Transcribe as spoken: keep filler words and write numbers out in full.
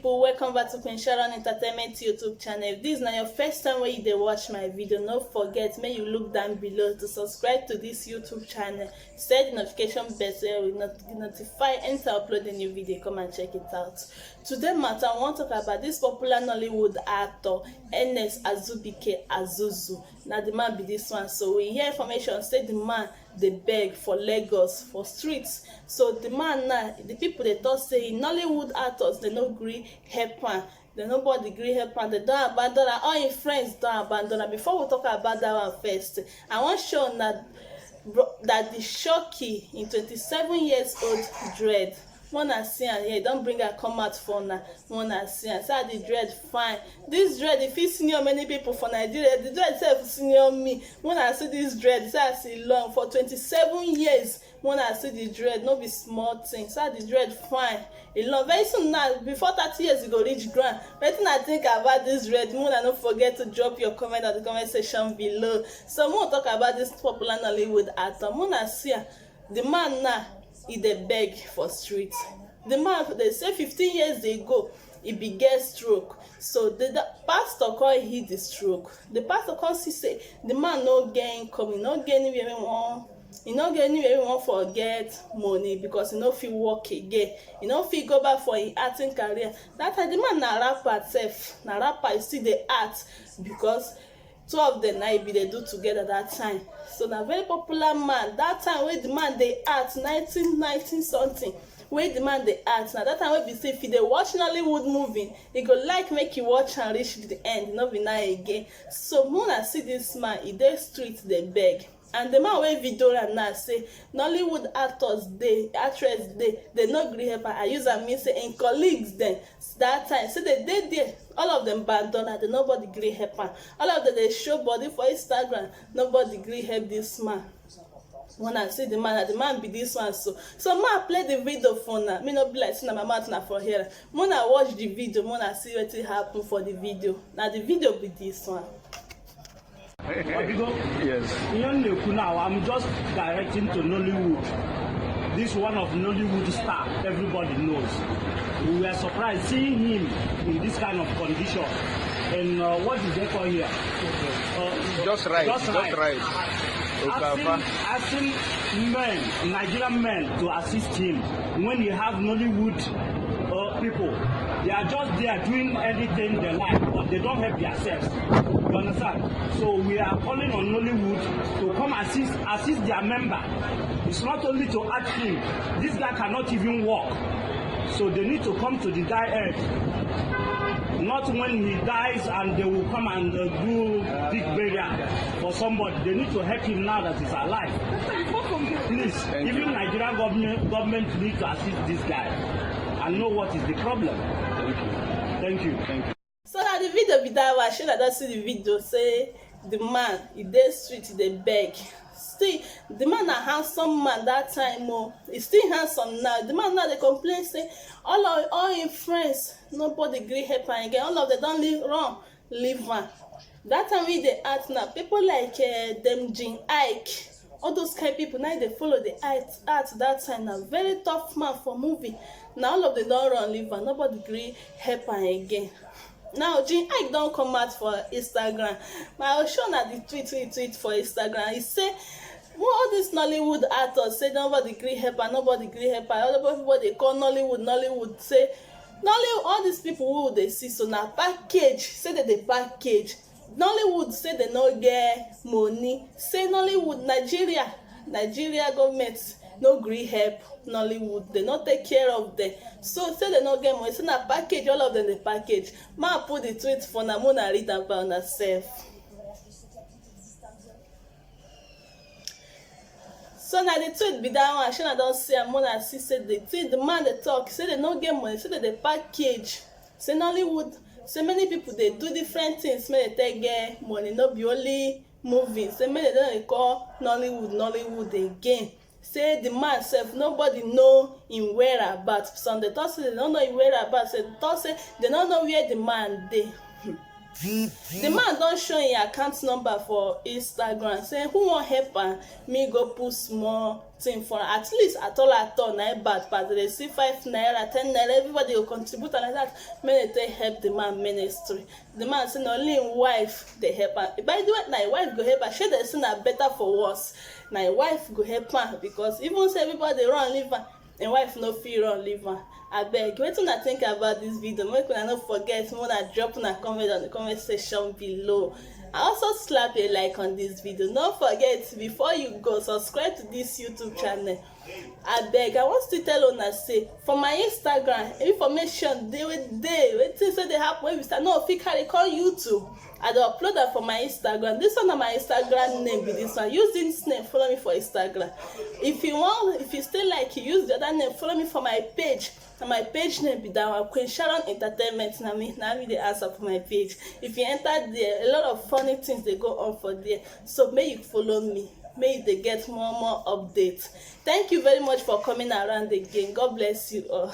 People, welcome back to Queen Sharon Entertainment YouTube channel. If this na your first time wey you dey watch my video, no forget make you look down below to subscribe to this YouTube channel. Set the notification bell so you will not notify anytime I upload a new video. Come and check it out. Today matter, I wan talk about this popular Nollywood actor, Ernest Azubike Azuzu. Na the man be this one. So we hear information say the man dey beg for Lagos for streets. So the man now, the people dey talk say Nollywood actors dey no gree help am. Dem nobody gree help am. Dem don abandon am. All im friends don abandon am. Before we talk about that one first, I wan show una bro- that the Shoki in twenty-seven years old dread. Una see am here, don bring am come out for una. Una see am, see how the dread fine. This dread, e fit senior many people for Nigeria. The dread sef senior me. Una see this dread, see as e long for twenty-seven years. Una see the dread, no be small thing. See how the dread fine. E long. Very soon now, before thirty years, e go reach ground. Wetin I think about this dread? Una no forget to drop your comment at the comment section below. So, we talk about this popular Nollywood actor. Una see am. The man now, e dey beg for street. The man, they say fifteen years ago, e bin get stroke. So the, the pastor come heal the stroke. The pastor come see say the man no get income, e no get anywhere wey wan, e no get anywhere wey wan for get money because e no fit work again. E no fit go back for im acting career. That time, the man na rapper sef, na rapper, e still dey act because two of them na e be dey do together that time. So na very popular man. That time wey the man dey act, nineteen ninety something, wey the man dey act, na that time wey be say if you dey watch Nollywood movie, e go like make you watch am reach the end, no be now again. So una see this man, e dey street dey beg. And the man wey video am now say Nollywood actors dey, actress dey, dem no gree help am. I use am mean say im colleagues dem that time say dem dey there, all of them abandon am, dem nobody gree help am. All of them dey show body for Instagram, nobody gree help this man. Una see the man, na the man be this one so. So ma play the video for una, me no be like say na my mouth na for here. Una watch the video, una see wetin happen for the video. Na the video be this one. Yes. Ihe m na-ekwu now, I'm just directing to Nollywood. This one of Nollywood star everybody knows. We were surprised seeing him in this kind of condition. And uh, what is they call here? Uh, Just right. Just Just right. right. Asking, Okafa. Asking men, Nigerian men, to assist him when you have Nollywood uh, people. They are just there doing anything they like, but they don't help themselves. You understand? So we are calling on Nollywood to come assist assist their member. It's not only to ask him. This guy cannot even walk. So they need to come to the die earth. Not when he dies and they will come and uh, do big burial for somebody. They need to help him now that he's alive. Please, even Nigerian government government need to assist this guy and know what is the problem. Thank you. So na the video be that one. Shey una don see the video say the man, e dey street, e dey beg. Still, the man na handsome man that time o. E still handsome now. The man now dey complain say all of all im friends, nobody gree help am again. All of them don leave, run, leave am. That time wey e dey act now, people like uh, dem Jean Ike, all those kind people now dey follow the art, art that time. Na very tough man for movie. Na all of them don run leave am. Nobody gree help am again. Now Jean Ike don come out for Instagram. My show na the tweet wey e tweet for Instagram. E say all these Nollywood actors say nobody gree help am, nobody gree help am. All the people dey call Nollywood, Nollywood say Nollywood, all these people who dey see so na package. Say dem dey package. Nollywood say dem no get money. Say Nollywood, Nigeria, Nigeria government no gree help Nollywood. Dem no take care of them. So say dem no get money. Say na package, all of them dey package. Ma put the tweet for una, make una read am by una sef. So na the tweet be that one. Shey una don see am? Una see say the thing, the man dey talk say dem no get money, say dem dey package. Say Nollywood, say many people dey do different things make dem take get money. No be only movie. Say make dem no dey call Nollywood Nollywood again. Say the man sef, nobody know im whereabout. Some dey talk say dem no know im whereabout. Some dey talk say dem no know where the man dey. Hmm. The man don show im account number for Instagram, say who wan help am, me go put small thing for am. At least at all at all, na im bad pass. Dem dey see five naira, ten naira, everybody go contribute am like that, make dem take help the man ministry. The man say na only im wife dey help am. By the way, na im wife go help am. Shey dem say na better for worse? Na im wife go help am, because even say everybody dey run leave am, im wife no fit run leave am. Abeg, wetin una think about this video? Make una no forget, make una drop una comment on the comment section below. And also slap a like on this video. No forget, before you go, subscribe to this YouTube channel. Abeg, I wan still tell una say for my Instagram, information dey wey dey, wetin say dey happen wey we start no fit carry come YouTube. I dey upload am for my Instagram. This one na my Instagram name be this one. Use this name, follow me for Instagram. If you wan, if you still like, you use the other name, follow me for my page. Na my page name be that one, Queen Sharon Entertainment. Na me, na me dey answer for my page. If you enter there, a lot of funny things dey go on for there. So make you follow me, make you dey get more more updates. Thank you very much for coming around again. God bless you all.